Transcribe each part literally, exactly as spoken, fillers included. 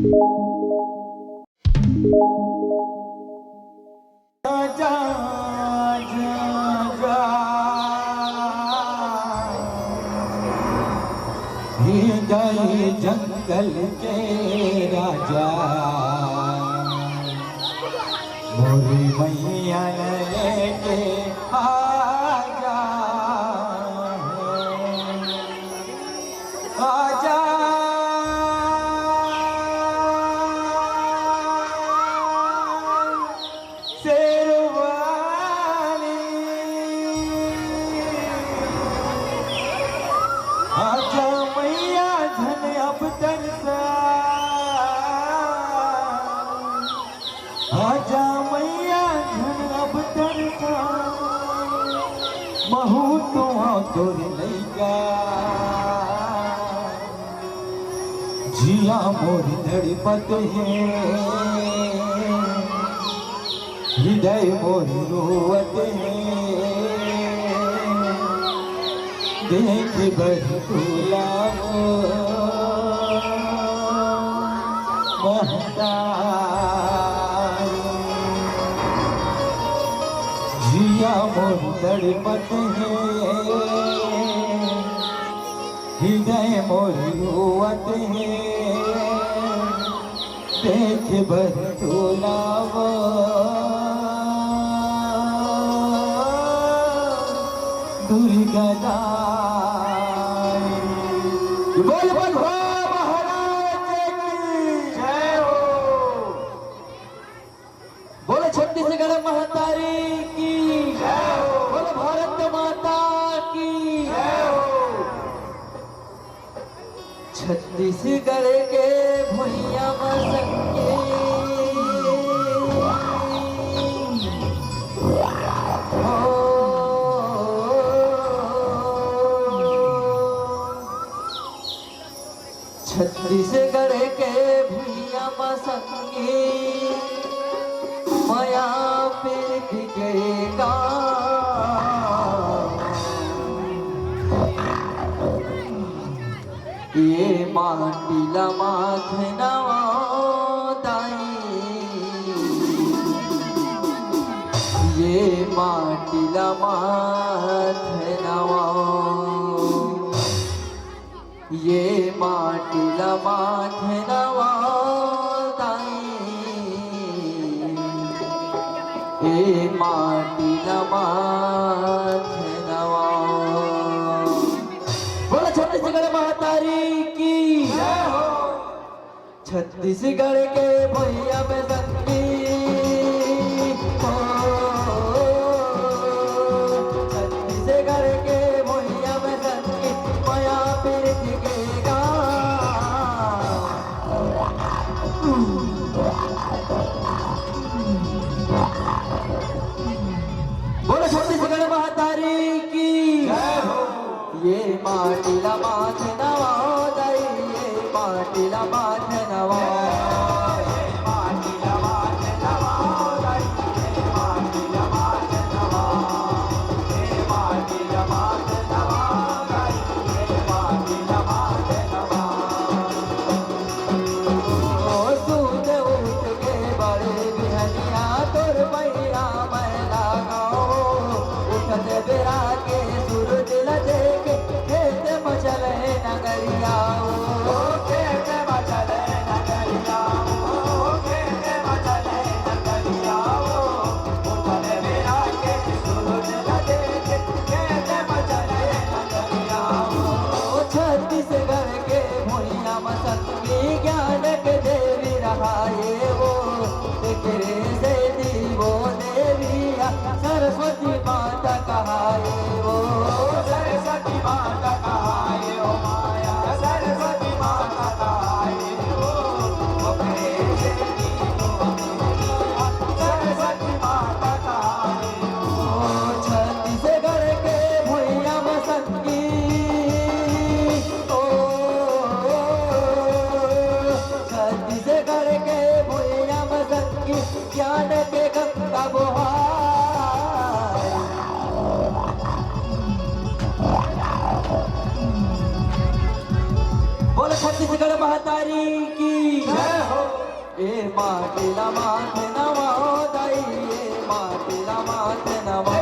जा, जा, जा, हे गए जंगल के राजा, मोरी मैया लेके आजा, आजा। शेरवाली। आजा मैया झन अब तरसा, आजा मैया झन अब तरसा, महू तो तोर लइका। जिया मोर तड़पत हे, हृदय मोर रोवत हे, देखे बर तोला महतारी। जिया मोर तड़पत हे, हृदय मोर रोवत हे, देखे बर तोला वो दुर्गा दाई। बोल बोल हो महाराज की जय हो। बोलो छत्तीसगढ़ महतारी की जय हो। बोलो भारत माता की जय हो। छत्तीसगढ़ के भुइयां म संगी हो। छत्तीसगढ़ के भुइयां म संगी, मया प्रीत के गाँव। ये माटी ला माथे नवाओ दाई, ये माटी ला माथे नवाओ। ये माटी ला माथे नवाओ दाई, ये माटी ला माथे नवाओ। बोलो छत्तीसगढ़ महतारी की जय हो। छत्तीसगढ़ के भुइयां म संगी हो, छत्तीसगढ़ के भुइयां म संगी, मया प्रीत के गाँव। बोलो छत्तीसगढ़ महतारी की जय हो। ये माटी ला माथे नवाओ दाई, ये माटी ला माथे नवाओ। ओ सूत उठ के बड़े बिहनिया तोर पैरा मैं लगाओ। उठत बेरा के सूरज ल देख खेत म चले नगरिया ओ। खेत म चले नगरिया ओ, खेत म चले नगरिया ओ। उठत बेरा के सूरज ल देख खेत म चले नगरिया ओ। छत्तीसगढ़ के भुइयां म संगी ज्ञान के देवी रहाए ओ। एकरे सेती ओ देवी सरस्वती माता कहाए ओ। सरस्वती माता कहाए ओ माया, सरस्वती माता कहाए ओ। ओकरे सेती ओ सरस्वती माता कहाए ओ। छत्तीसगढ़ के भुइयां म संगी ओ, छत्तीसगढ़ के भुइयां म संगी ज्ञान के गंगा बोहार। बोलो छत्तीसगढ़ महतारी की जय हो। ए माटी ला माथे नवा दाई, ए माटी ला माथे नवा।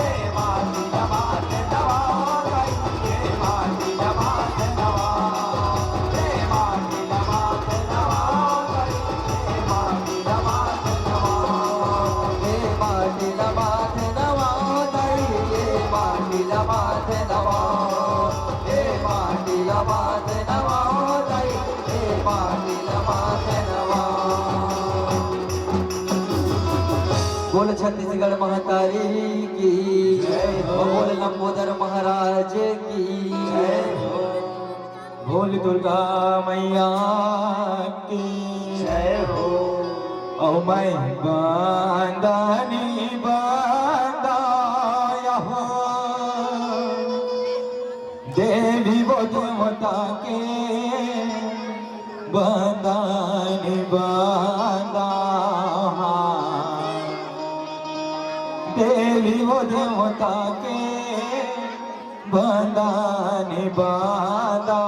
ए माटी ला माथे नवा दाई, ए माटी ला माथे नवा। ए माटी ला माथे नवा दाई, ए माटी ला माथे नवा। ए माटी ला माथे नवा दाई, ए माटी ला माथे नवा। ए माटी ला माथे नवा दाई, ए माटी ला माथे नवा। बोल छत्तीसगढ़ महतारी की, जय हो। बोल लंबोदर महाराज की, जय हो। बोल दुर्गा मैया की, जय हो। ओ मैं बांदा नी बांदा यहो, देवी वो देवता के बंदन बंदा, देवी वो देवता के बंदन बंदा।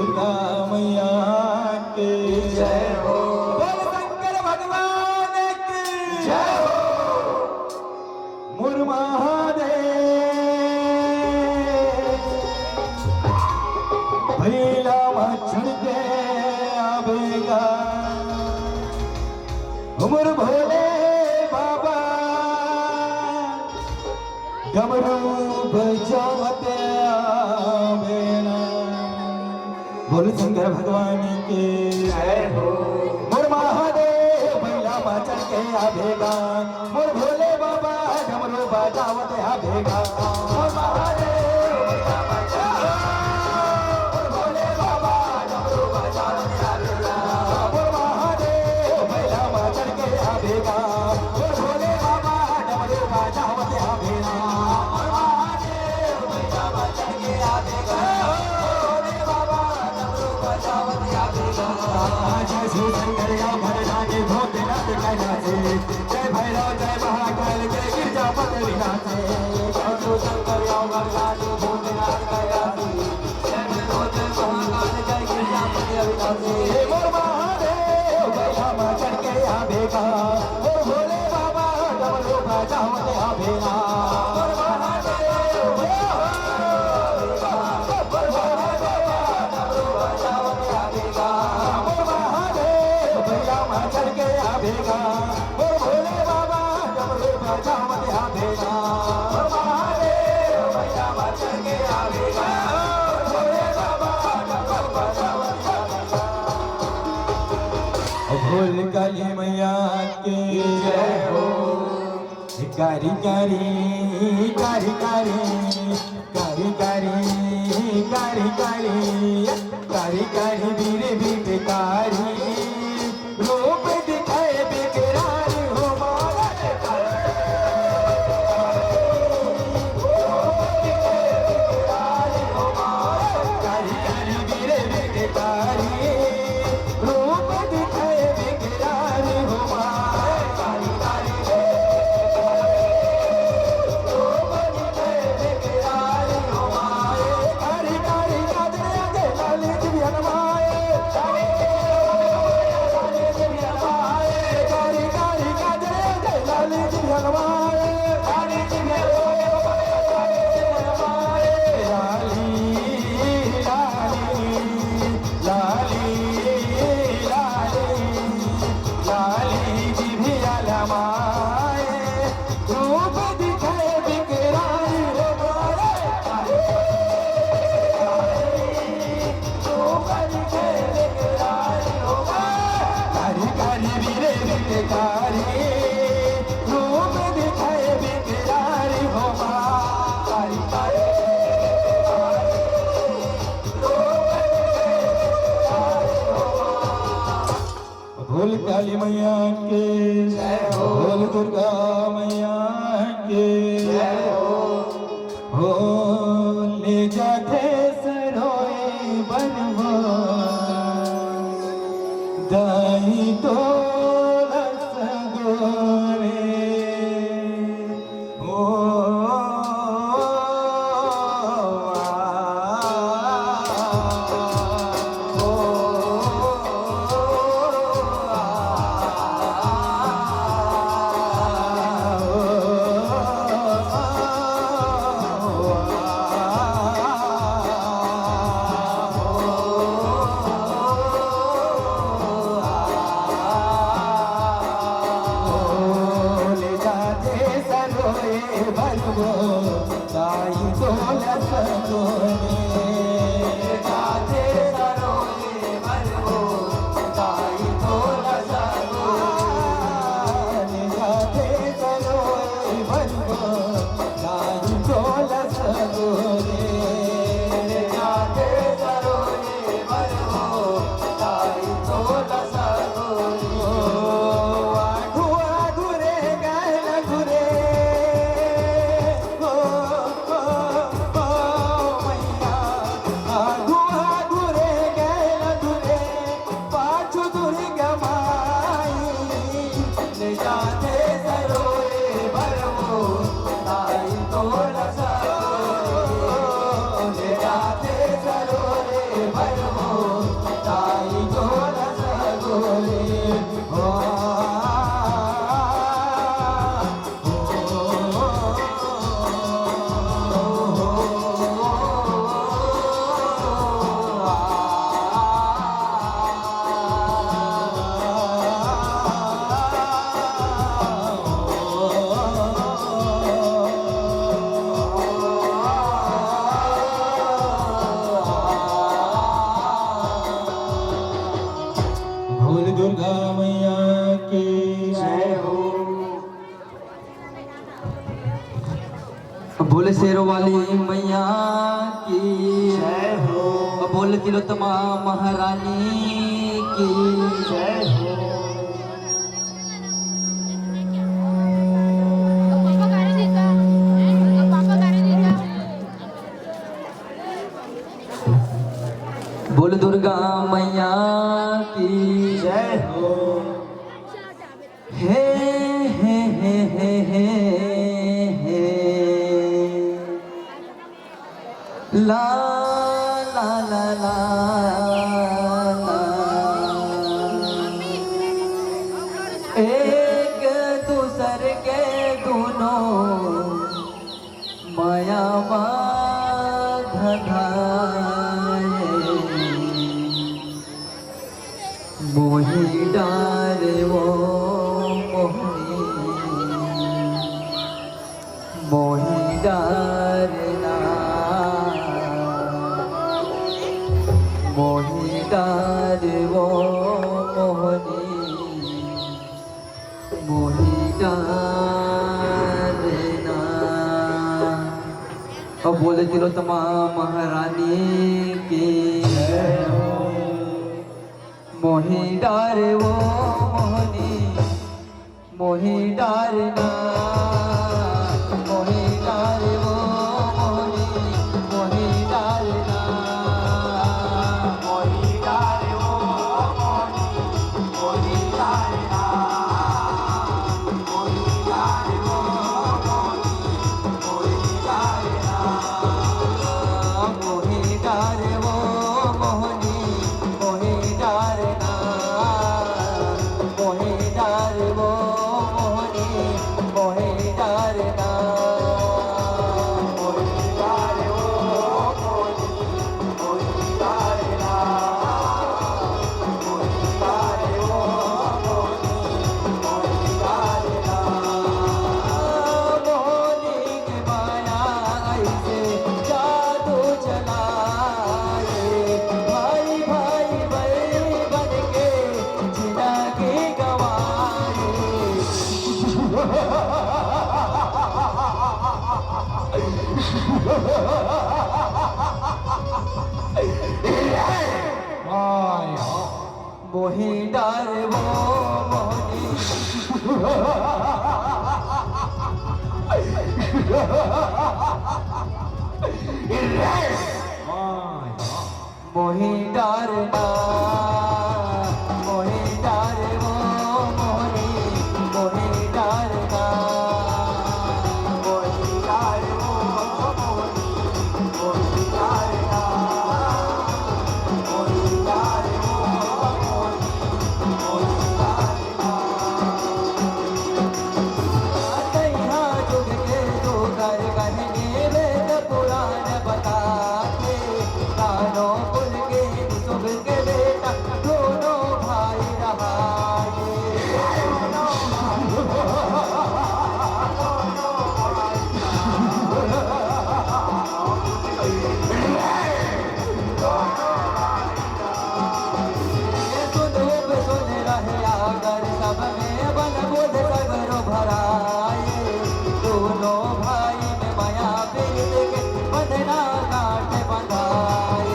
दुर्गा मैया के जय हो। बोल शंकर भगवान की जय हो। मोर महादेव भैला मा चढ़ के आबे गा। मोर भोले बाबा डमरू बजावत आबे ना। बोल शंकर भगवान के जय हो। मोर महादेव भैला मा चढ़ के आबे गा। मोर भोले बाबा डमरू बजावत आबे गा। मोर महादेव भैला मा चढ़ के, मोर भोले बाबा डमरू बजावत आबे गा। मोर महादेव भैला मा चढ़ के आबे गा। मोर भोले बाबा डमरू बजावत आबे गा। मोर महादेव भैला मा चढ़ के आबे गा। मोर भोले बाबा डमरू बजावत आबे गा। जय शिव शंकर या भरनाथ भूतनाथ कैलाशी। जय भैरव जय महाकाल जय गिरजापति विनाशी। जय शिव शंकर या भरनाथ भूतनाथ कैलाशी। जय भैरव जय महाकाल जय गिरजापति विनाशी। हे मोर महादेव भैला मा चढ़ के आबे गा। मोर भोले बाबा डमरू बजावत आबे गा। मोर महादेव भैला मा चढ़ के आबे गा। मोर भोले बाबा डमरू बजावत आबे गा। मोर महादेव भैला मा चढ़ के आबे गा। मोर भोले बाबा डमरू बजावत आबे गा। भोले काली मैया के जय हो। कारी कारी, कारी कारी, कारी कारी, कारी कारी, कारी कारी बीर बिटकारी, रूप दिखाए बिकराल हो मारे। कारी कारी बीर बिटकारी, रूप दिखाए बिकराल हो मारे। बोल काली मैया के जय हो। बोल दुर्गा मैया के जय हो। हो ले जाथे सरोई बनवा दाई तोला सगोरे। बोले शेरों वाली मैया की जय हो। बोले तिलोत्तमा महारानी की जय हो। बोल दुर्गा मैया की जय हो। हे, हे, हे, हे, हे, हे। ला, ला, ला, ला, ला। एक दूसर के दूनों मया मा धधाए। मोही डारे वो मोहनी, मोही डारे ना, मोही डारे वो मोहनी, मोही डारे ना। अब बोले तिलोत्तमा महारानी की जय हो। मोही डारे वो मोहनी, मोही डारे ना, मोही डारे वो मोहनी, मोही डारे ना, मोही डारे वो मोहनी, मोही डारे ना, मोही डारे वो मोहनी, मोही डारे ना, मोही डारे वो मोहनी, मोही डारे ना, मोही डारे वो मोहनी, मोही डारे ना, मोही डारे वो मोहनी, मोही डारे ना, मोही डारे वो मोहनी, मोही डारे ना। मोहनी के माया ऐसे जादू चलाए, भाई भाई बैरी बन के जिंदगी गंवाए। मोही डारे वो मोहनी। मोही डारे ना, मोही डारे वो मोहनी, मोही डारे ना, मोही डारे वो मोहनी, मोही डारे ना, मोही डारे वो मोहनी, मोही डारे ना। तैहा जुग के दो घर कहने वेद पुराण बताथे, कानो कुल के शुभ के बेटा दोनों भाई रहाए। सुन रूप सुन रहे आगर सब में बल बुध सगरो भराए। दोनों भाई में मया प्रीत के बंधना गांठ बंधाए।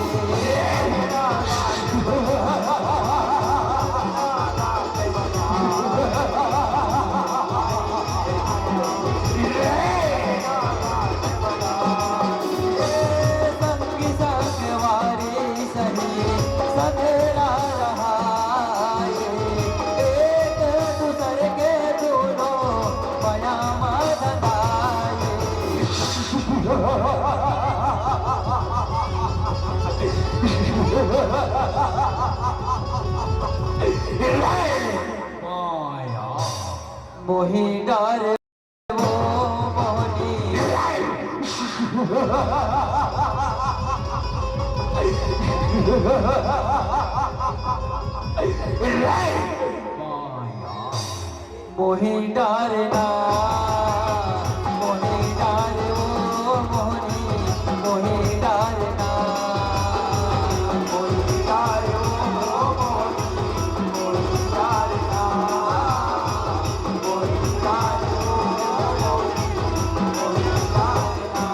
संगी संगवारी सही सधेरा रहाए, एक दूसर के दोनों मया मा धधाए। मोही डारे वो मोहनी। मोही डारे ना, मोही डारे वो मोहनी, मोही डारे ना, मोही डारे वो मोहनी, मोही डारे ना।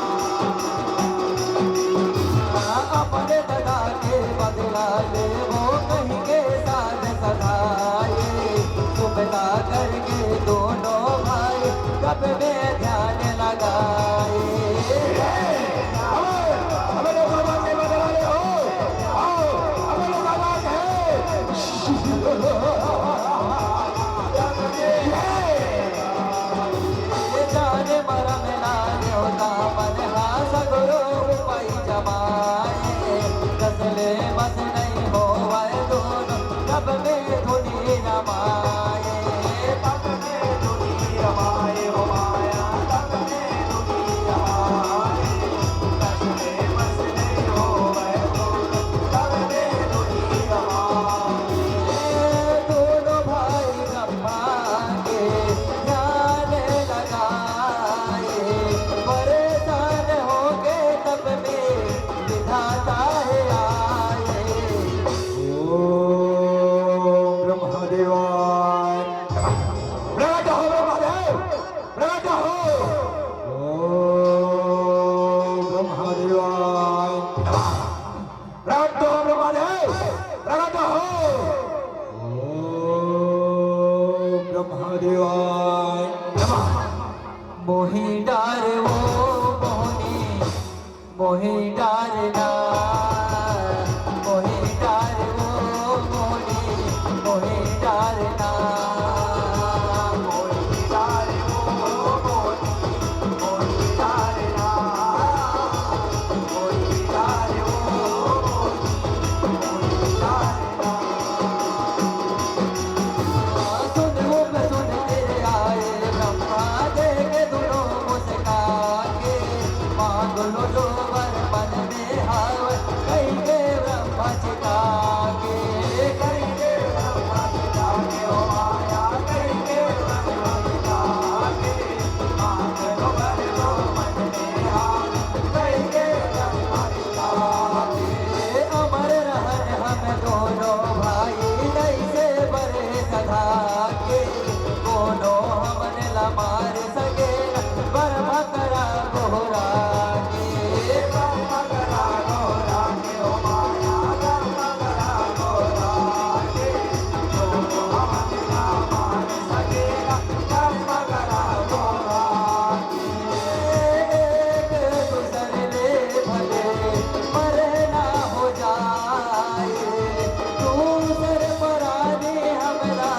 मोहे डारना, मोहे डार वो मोहनी, मोहे डारना, मोहे डार वो मोहनी, मोहे डारना, मोहे डार वो मोहनी, मोहे डारना। सुन वो मैं सुन तेरे आए ब्रह्मा दे के दुनो मुस्का के, मांग लो जो वर मन में हाव, कहीं के ब्रह्मा चिता के, कहीं के ब्रह्मा चिता के, ओ माया, कहीं के ब्रह्मा चिता के, मांग लो वर जो मन में हाव, कहीं के ब्रह्मा चिता के। अमर रहन हम दोनों भाई, जैसे बरे सदा के, कोनो हमन ला मार सके न, ब्रह्म करा गोहरा के, ब्रह्म करा गोहरा के, ओ माया, ब्रह्म करा गोहरा के, कोनो हमन ला मार सके न, ब्रह्म करा गोहरा के। एक दूसर ले भले मरना हो जाए, दूसर परानी हमला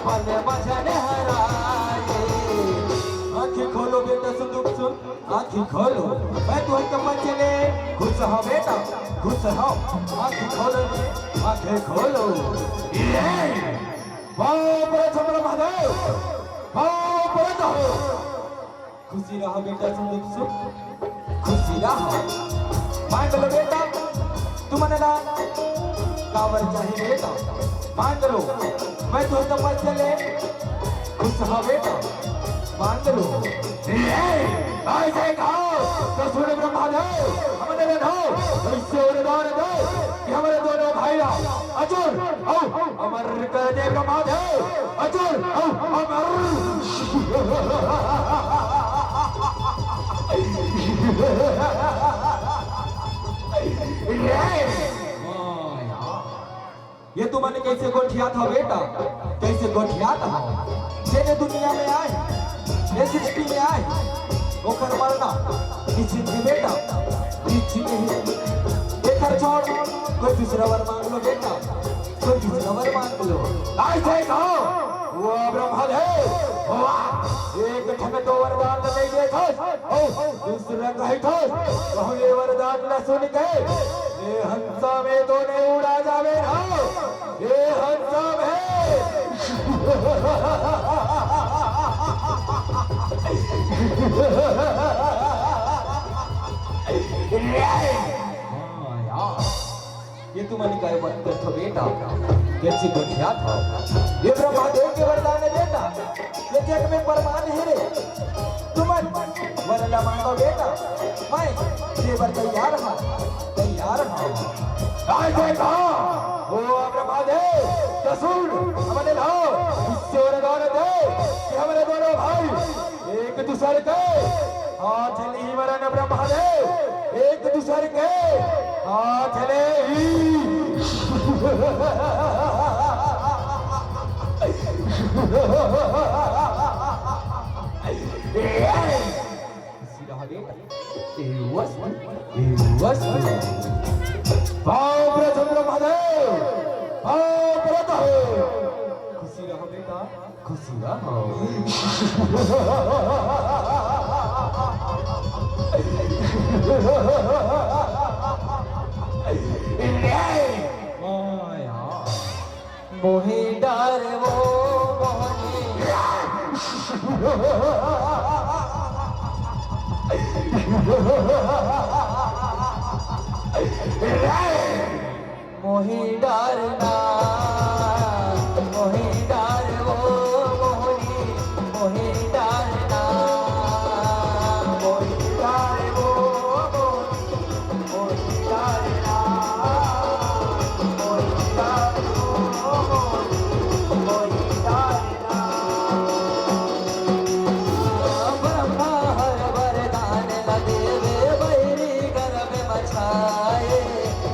पल मझन हराए। आँखी खोलो बेटा, संदूक सुन, आँखी खोलो। मैं तुहर कपन चले, खुश हो बेटा, खुश हो। आँखी खोलो रे, आँखें खोलो। ये! बाप रे छपरा महादेव, बाप रे दहो। खुशी रहा बेटा, सुख दुख सुख खुशी रहा। मांग लो बेटा, तुमन ला काबर चाही बेटा, मांग लो। मैं तो तपस्या ले खुश हा बेटा, मांग लो। ए, ऐसे कहो तो सुन ब्रह्मादेव, हमने रहो, ऐसे वरदान दो कि हमारे दोनों भाई ला अजर अउ अमर कर दे ब्रह्मादेव, अजर अउ अमर। ये तुमन कैसे गोठियात हो बेटा, कैसे गोठियात हो? जेने दुनिया में आए, ये सृष्टि में आए, ओकर मरना निश्चित है बेटा, निश्चित है। एकर छोड़, कोई दूसरा वर मांग लो बेटा, कोई दूसरा वर मांग लो। ऐसे कहो, वो ब्रह्मदेव, वाह, एक ठन तो वरदान नहीं दे था, ओ, दूसरा कहे था, कहूँ ये वरदान न सुन के, ये हंसा में तो नहीं उड़ा जावे ना, ये हंसा में। हाँ यार, ये तुमन काय बात करथो बेटा? कैसे गोठियात हो? ये ब्रह्मादेव के वरदान है बेटा। ये जग में प्रमाण है रे। तुमन वर ला मांगो बेटा, मैं देबर तैयार हूँ, तैयार हूँ। काय देखा? ओ ब्रह्मादेव, तो सुन, हमने लाओ, इससे वरदान दे कि हमारे दोनों भाई एक दूसर के हाथ ले ही मरन ब्रह्मा दे, एक दूसर के हाथ ले ही। खुशी रहा बेटा। ए वस्तु, ए वस्तु। पाओ प्रथम ब्रह्मा दे, पाओ प्रथम। खुशी रहा बेटा। खुशी रहो। मोहे डार वो मोहनी। मोहे डारना, मोहे डार वो मोहनी, मोहे डारना, मोहे डार वो मोहनी, मोहे डारना, मोहे डार वो मोहनी, मोहे डारना। ब्रह्मा हर वरदान ल देवे, बैरी गर्भ मचाए,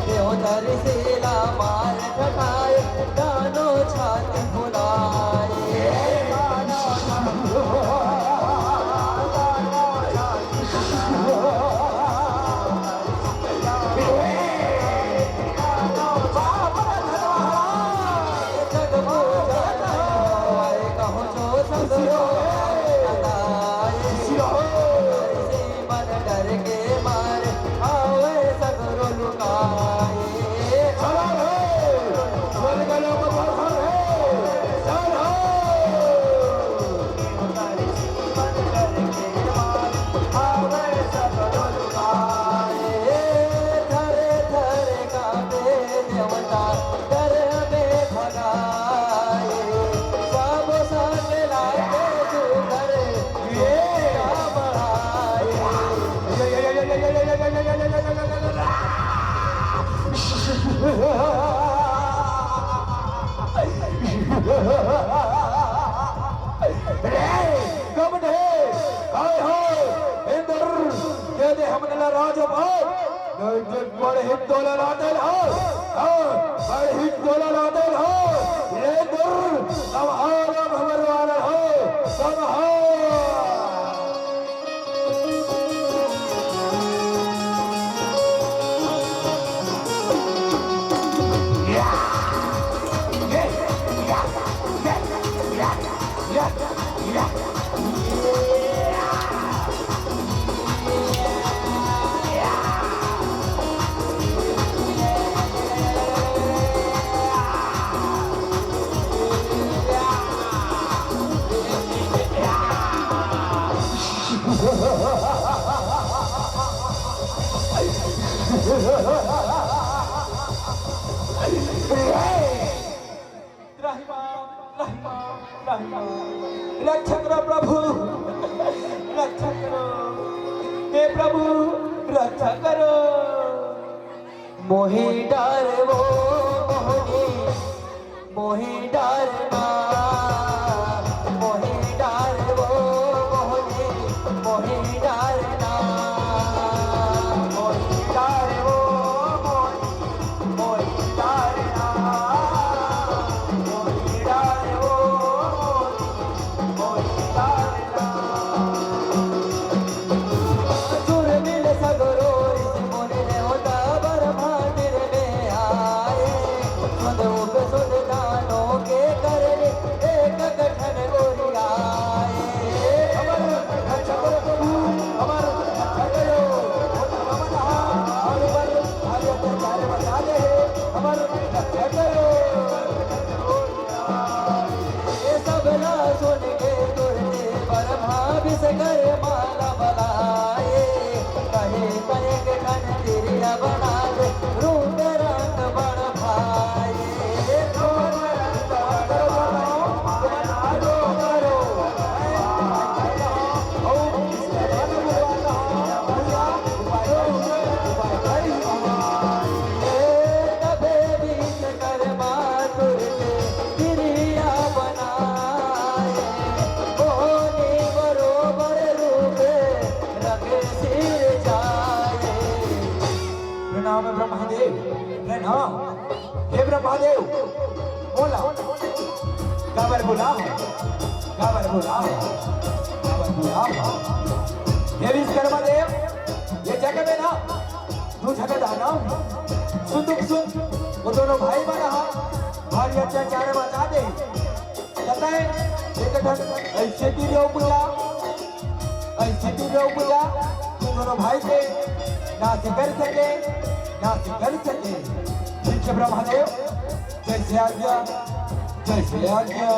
देव धरती ला मार ठठाए, दानो छाती फुलाए। बड़ हित तोला लाते हो, हाँ, बड़ हित तोला लाते हो, ले दूर, संभाल भगवान हो, संभाल। त्राहि माम, त्राहि माम, त्राहि माम। रक्षा करो प्रभु, रक्षा करो। हे प्रभु, रक्षा करो। मोहि डार वो मोहनी, मोहि डार ना, मोहि डार वो मोहनी, मोहि डार ना, मोहि डार वो मोहनी। प्रणाम ब्रह्मादेव, प्रणाम। हे ब्रह्मादेव, बोला, काबर बोला हो, काबर बोला हो, काबर बोला हो। हे विश्वकर्मा देव, ये जग में ना दू झन दानव, सुन दुख सुन, वो दोनों भाई मन हा भारी अत्याचार मचा दे। कतय एक ठन ऐसे ती रेव बुला, ऐसे ती रेव बुला, तू दोनों भाई के नाश कर सके, नाश कर सके। ठीक है ब्रह्मदेव, जैसे आज्ञा, जैसे आज्ञा।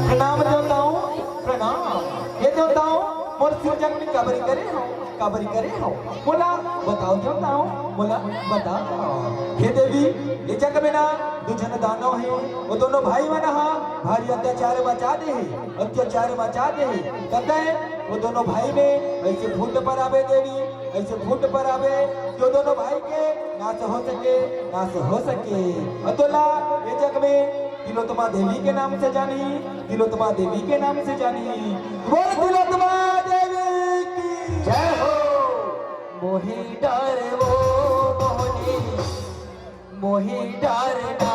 प्रणाम देवता हो, प्रणाम। हे देवता हो, मोर सिरजन में काबरी करे हो, काबरी करे हो। मोला बताओ देवता हो, मोला बताओ। हे देवी, ये जग में ना दू झन दानव हे, वो दोनों भाई मन हा भारी अत्याचार मचा दे हे, अत्याचार मचा दे हे। कतय वो दोनों भाई में ऐसे फूट पर आवे देवी, ऐसे फूट पर आवे, जो दोनों भाई के नाश हो सके, नाश हो सके। अतोला ये जग में तिलोत्तमा देवी के नाम से जानी, तिलोत्तमा देवी के नाम से जानी। बोल तिलोत्तमा देवी की जय हो। मोहि डार वो मोहनी, मोहि डार ना,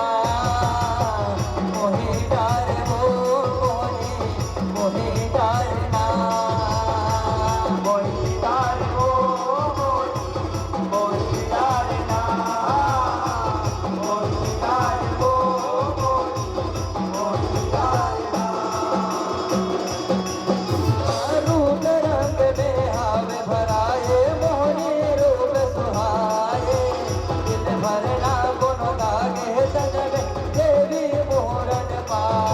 मोहि डार वो मोहनी, मोहि डार ना, मोहि डार वो मोहनी, मोहि डार ना, मोहि डार वो मोहनी, मोहि डार ना। रूप रंग में हावे भराए, मोहनी रूप सुहाए। दिन भर ना कोनो लागे तन में, देवी मोहरन पाए।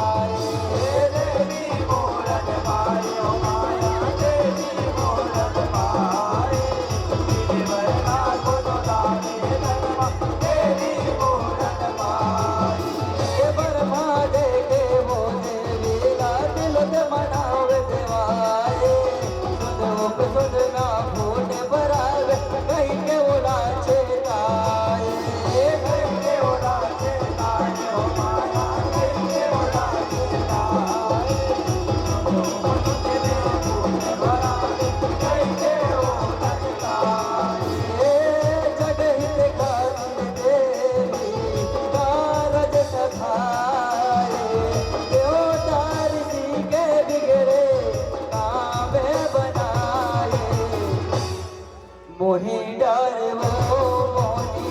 मोही डार वो मोहनी,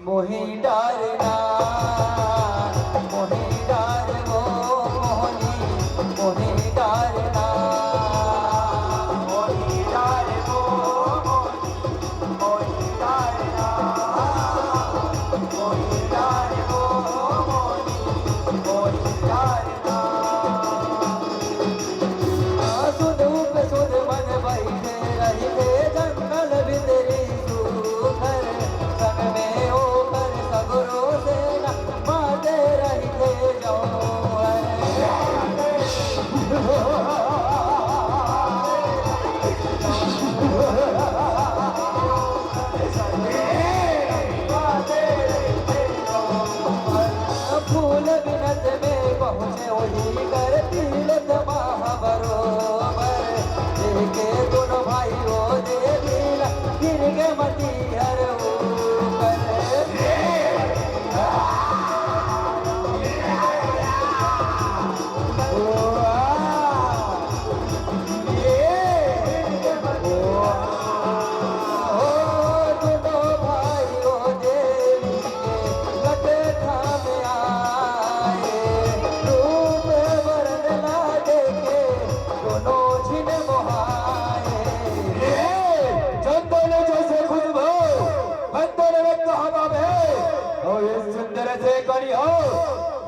मोही डार ना, मोही डार वो मोहनी, मोही डार ना, मोही डार वो मोहनी, मोही डार ना, मोही डार वो मोहनी, मोही डार ना। सुध उपसुध मन बइठे रहिथे, जंगल भीतरी सुघर। संग में ओकर सगरो सेना, माते रहिथे जौहर। फूल बिनत में पहुँचे ओही कर, तिलोत माँ बरोबर। एके दुनो भाई ओ देवी ला, गिर गे मटी हर ऊपर। चंदन जैसे खुशबू, बंदन में कहाँ बाबे, और इस सुंदर से करी हो,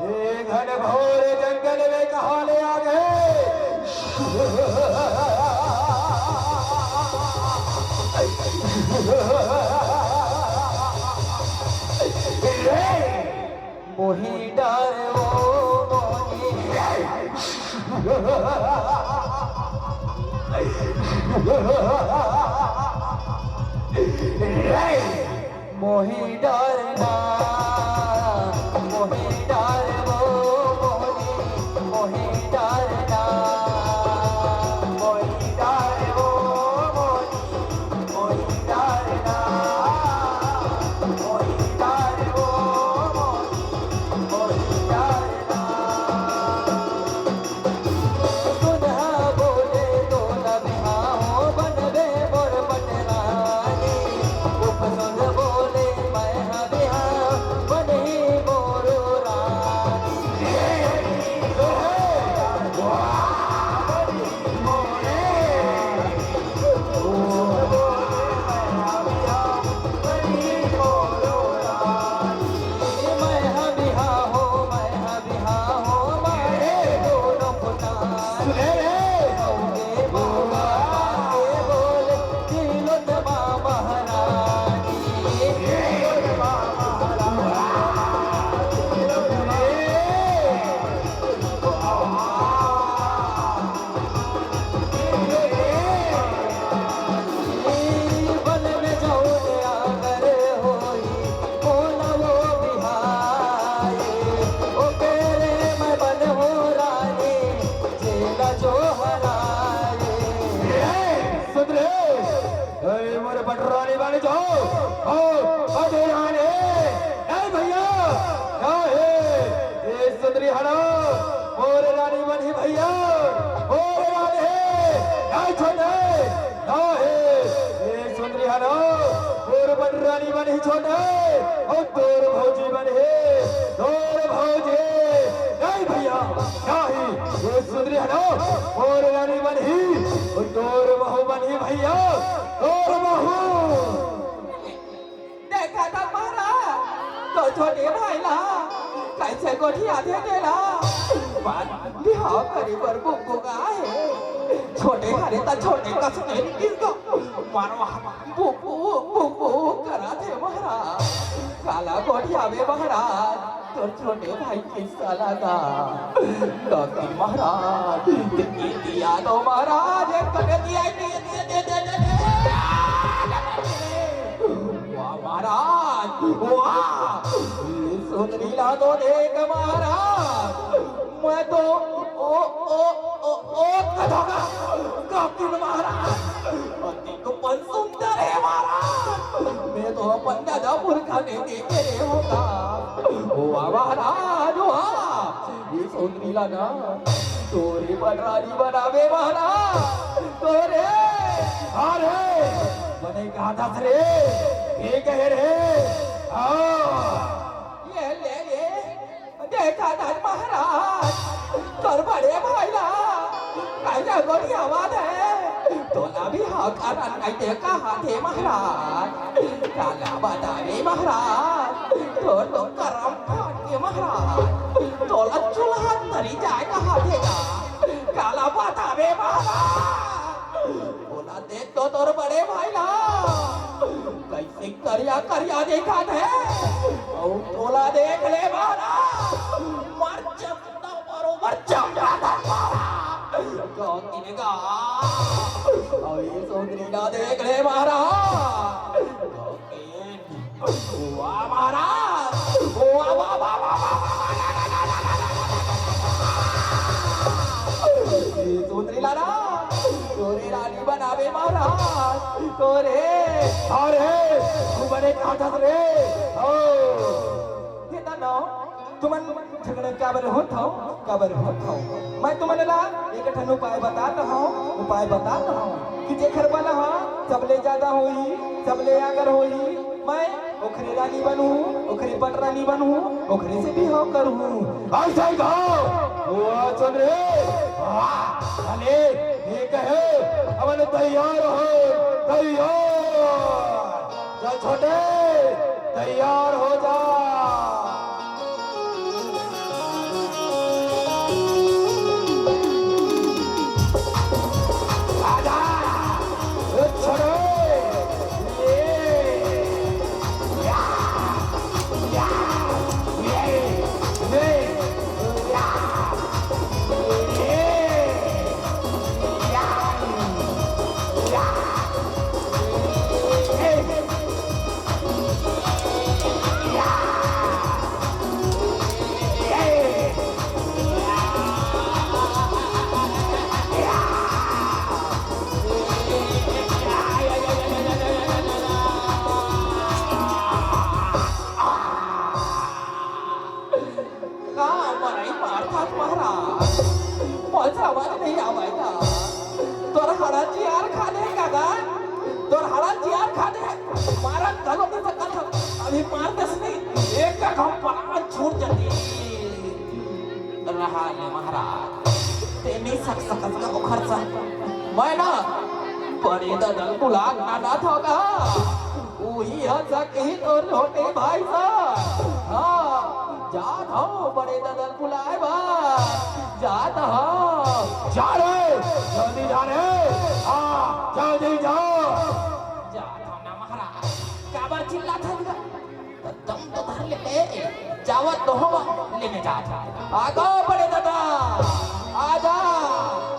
ये घनघोर जंगल में कहाँ ले आ गए? मोही डार वो मोहनी। मोही डार ना, मोही डार वो मोहनी, मोही डार ना, मोही डार वो मोहनी, मोही डार ना, मोही डार वो मोहनी, मोही डार ना। सुनहा बोले तो न बिहाओ बनबे मोर पटरानी। उपसुन बोले मैं हा बिहाओ बनही मोरो रानी। सुन रे, अरे मोर पटरानी बन जाओ, आओ, बदे रानी, नहीं भैया, नहीं, ये सुंदरी हड़ो, मोर रानी बनही भैया, मोर रानी, नहीं छोड़े, नहीं, ये सुंदरी हड़ो, मोर पटरानी बनही छोड़े, और तोर भौजी बनही, तोर भौजी, नहीं भैया, नहीं, ये सुंदरी हड़ो, मोर रानी बनही, और तोर बहू बनही भैया, तोर बहू। देखा था महाराज, तो छोटे भाई ला कैसे गोठियाथे तेला। बात बिहाव करे बर बुकबुका हे। छोटे हरे त छोटे कस के निकिस दो। मारवा बुकबुक बुकबुक करा थे महाराज। काला गोठियाबे महाराज। तोर छोटे भाई के साला दा। डॉक्टर महाराज, दिया दो महाराज, एक कटे दिया, दिया, दिया, दिया, दिया, दिया। वाह महाराज, वाह। सुंदरी ला तो देख महाराज, मैं तो ओ, ओ, ओ, ओ, कथोगा, डॉक्टर महाराज। तो अपन सुंदर हे महाराज, मैं तो अपन दादा पुरखा नहीं देखे रे होगा। वाह महाराज, वाह। ये सुंदरी ला ना, तोरे बर रानी बनाबे महाराज, तोरे। अरे, बने कहा था रे, ये कहे रे। हाँ। ये ले, ये देखा था महाराज, तोर बड़े भाई ला, कैसे गोरी आवाज है, तोला भी हौका नहीं देखा हाथे महाराज, काला बतावे महाराज, तोर तो करम फाट के महाराज, तोला चूल्हा तरी जाए कहा देगा, काला बतावे महाराज। बोला, देख तो तोर बड़े भाई ला, कैसे करिया करिया देखा थे। अउ तोला देख ले मारा, मर चंदा बरोबर चंदा था मारा। कौन गिनेगा? अउ ये सोंदरी ला देख ले मारा। वाह महाराज, वाह, वाह, वाह। ये सुंदरी लाला, तोरे रानी बनावे महाराज, तोरे। अरे, तू बने कहा था रे? ओ। हे दानव, तुमन झगड़ा काबर होत हव, काबर होत हव? मैं तुमन ला एक ठन उपाय बतात हव, उपाय बतात हव कि जेखर बल ह सबले ज्यादा होही, सबले आगर होही, मैं ओखरे रानी बनहूं, ओखरे पटरानी बनहूं, ओखरे से बिहाव करहूं। अइसे कहो, वाह चंद्रे, वाह, अरे, ये कहे, हमन तैयार हो, तैयार। जा छोटे, तैयार हो जा। आजा, ए छोटे, ये, या, या, ये, ये, या, ये, या, या, ये। का मरई मारथस महाराज? मोला समझ नहीं आवय का? तोर हड़ा जियार खा दे का गा? तोर हड़ा जियार खा दे। मारत घलो नहीं सकत हस। अभी मार देस नहीं, एक एक हम परान छूट जाती। रहा ले महाराज, ते नहीं सक सकत का ओखर संग। मैं ना बड़े ददा ल बुला के लानत हंव गा। उही ह सकही तोर छोटे भाई सा। हाँ, जात हंव बड़े ददा ल बुलाय बर। जात हंव। जा रे, जल्दी जा रे। हाँ, जल्दी जा। जात हंव ना महाराज, काबर चिल्लाथस गा? दम तो धर ले, ए, जावत तो हंव, लेने जात हंव। आगो बड़े ददा, आजा,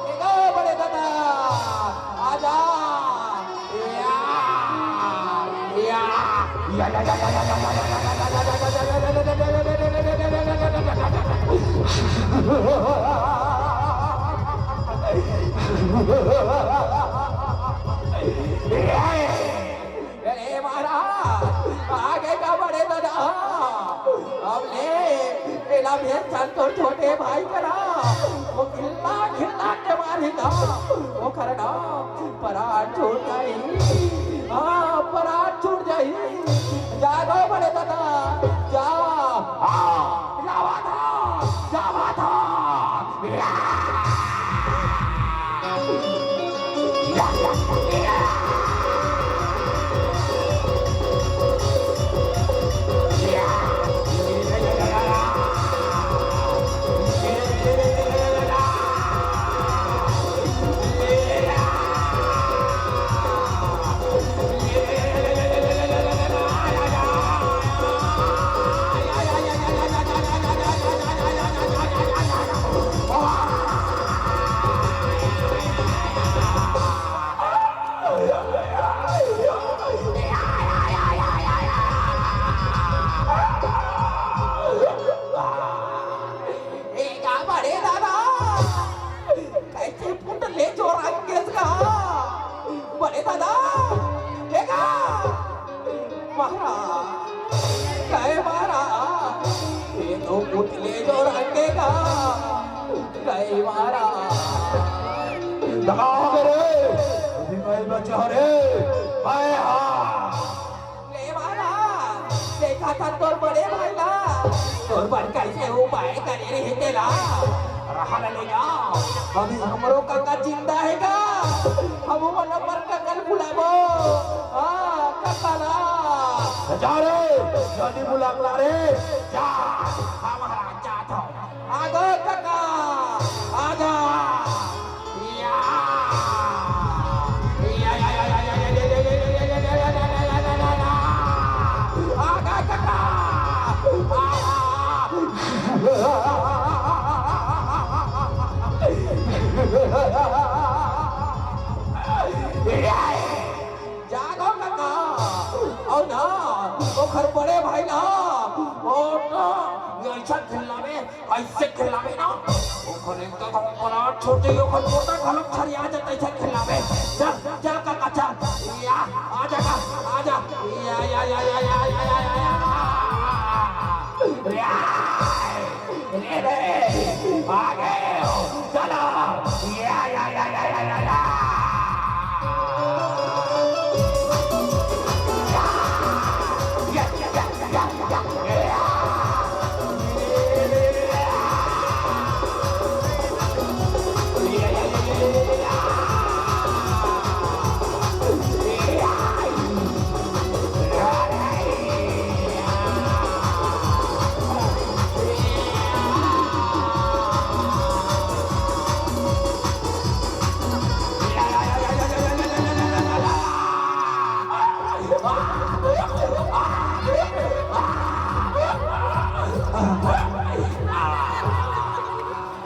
ए गो बड़े ददा, आजा। या, या, या, या। अरे महाराज, आगे का बड़े ददा, अब ले, एला भेज चल तोर छोटे भाई करा, वो खिल्ला खिल्ला के मारी का, वो करना परान छूट जाही, हाँ, परान छूट जाही। जा गो बड़े ददा, जा, हाँ, लावा था, जावा था। ए का बड़े ददा, कैसे फुट ले जोर अंगेज का? बड़े ददा, ए का? महाराज, काय महाराज, ये तो फुट ले जोर अंगे का, काय महाराज। दबा रे, अभी मैं बचा रे, मैं कका तोर बड़े भाई ला, तोर बर कइसे उपाय करे रहे तेला? रहा ले जा, अभी हमरो कका जिंदा हे गा, हम मन अपन कका ल बुलाबो। हाँ, कका ला। जा रे, जल्दी बुला के ला रे, जा। हाँ महाराज, जात हँव। आगे कका, आगे। या। या, या, या। आगे कका। आ। या। जागो कका, अउ ना, ओखर बड़े भाई ना, ओ ना, ये अइसन खिल्लावे, अइसे खिल्लावे ना, ओखर एक तो हम बड़ा छोटे, ओखर मोटा घलोक छरिया जात, अइसे खिल्लावे। चल, चल कका, चल, या, आ जा का, आ जा, या, या, या। या। रे, रे, आ गए हो। चलो। या, या, या। या, या, या।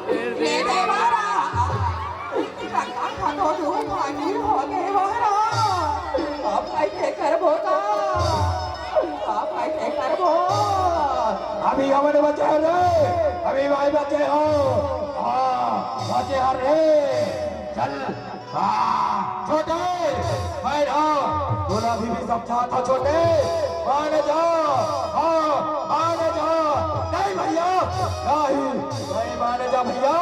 ए देवरा, कका ह तो दू भागी हो गे महाराज। अब कइसे करबो गा? अब कइसे करबो? अभी हमन बचे हन रे, अभी भाई बचे हो। हाँ, बचे हन रे। चल, हाँ, छोटे, बैठ, हाँ, बोला अभी भी सब चाहत हव छोटे, मान जा, हाँ, मान जा, नहीं भैया, नहीं, नहीं मान जा भैया,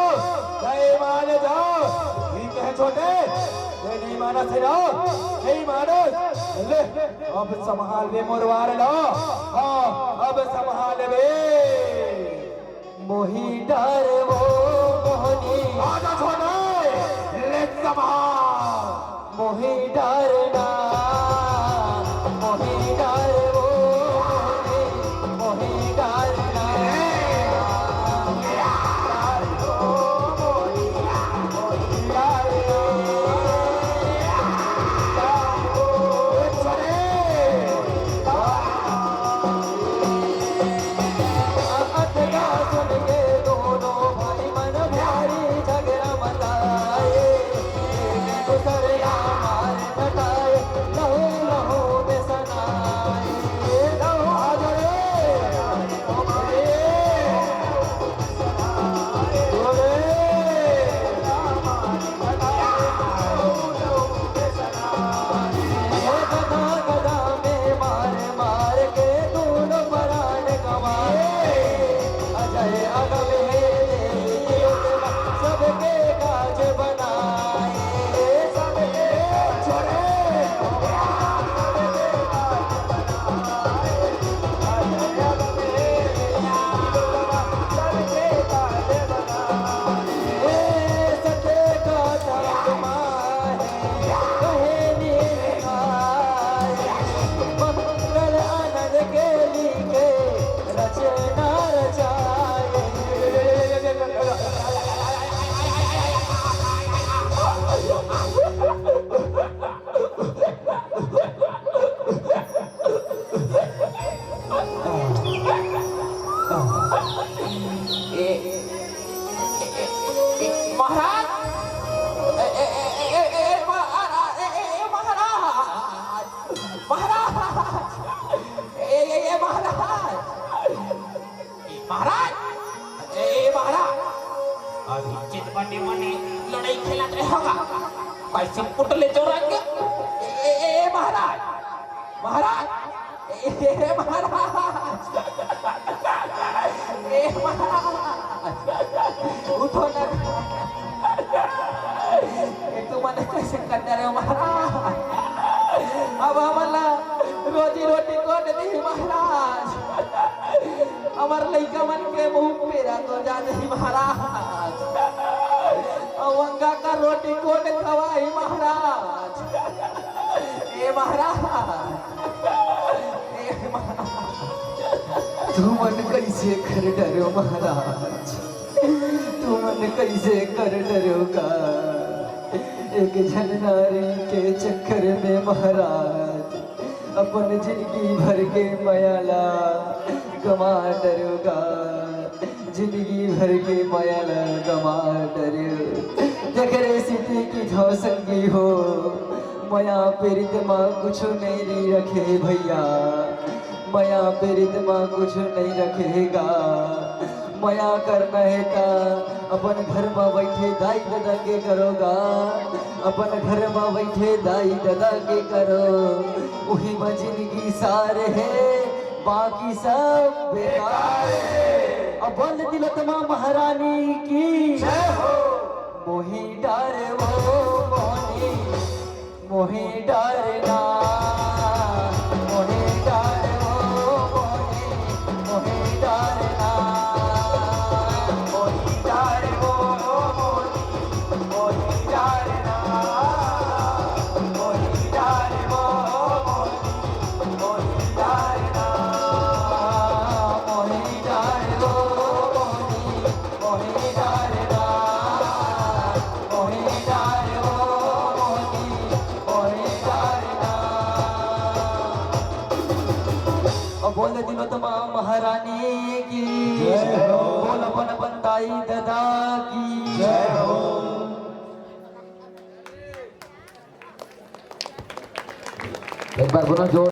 नहीं मान जा, ठीक है छोटे, ये नहीं मानस हे ना, नहीं मानस, ले, अब संभाल बे मोर वार ला, हाँ, अब संभाल बे। मोही डर वो मोहनी। आजा छोड़े, ले सभा। मोही डरना, मोही डर वो मोहनी, मोही डरना। महाराज, ए, ए, ए, ए, ए, ए, महाराज, ए, ए, ए, महाराज, महाराज, ए, ए, ए, महाराज। ए महाराज, ए महाराज, अभी चित बने मने लड़ाई खेलत रहे होगा, कइसे पुटले चोरा के। ए, ए, ए महाराज, महाराज, ए महाराज, ए महाराज, उठो ना। ए तुमन कइसे कर डरे हो महाराज? अब हमन ला रोजी रोटी कोन दिही महाराज? हमर लइका मन के मुंह पेरा तो जा नहीं महाराज। अउ अंगा का रोटी कोन खवाही महाराज? ए महाराज, ए महाराज। तुमन कइसे कर डरो महाराज? तुमन कइसे कर डरो गा? एक झन नारी के चक्कर में महाराज अपन जिनगी भर के मया ला गमा डरो गा। जिनगी भर के मया ला गमा डरो। जेकरे सेती कि थव संगी हो, मया पीरित म कुछु नइ रखे भइया, मया पीरित म कुछु नइ रखे गा। मया करना हे त अपन घर म बइठे दाई ददा के करो गा, अपन घर म बइठे दाई ददा के करो, उही म जिनगी सार हे, बाकी सब बेकार हे। अब बोल तिलोत्तमा महारानी की जय हो। मोही डारे वो मोहनी, मोही डारे ना, मोही डारे वो मोहनी, मोही डारे ना, मोही डारे वो मोहनी, मोही डारे ना, मोही डारे वो मोहनी, मोही डारे ना, मोही डारे वो मोहनी, मोही डारे ना, मोही डारे वो मोहनी, मोही डारे ना। अब बोल दे तिलोत्तमा महारानी की जय हो। बोल अपन अपन दाई ददा की जय हो। एक बार बोलो जोर।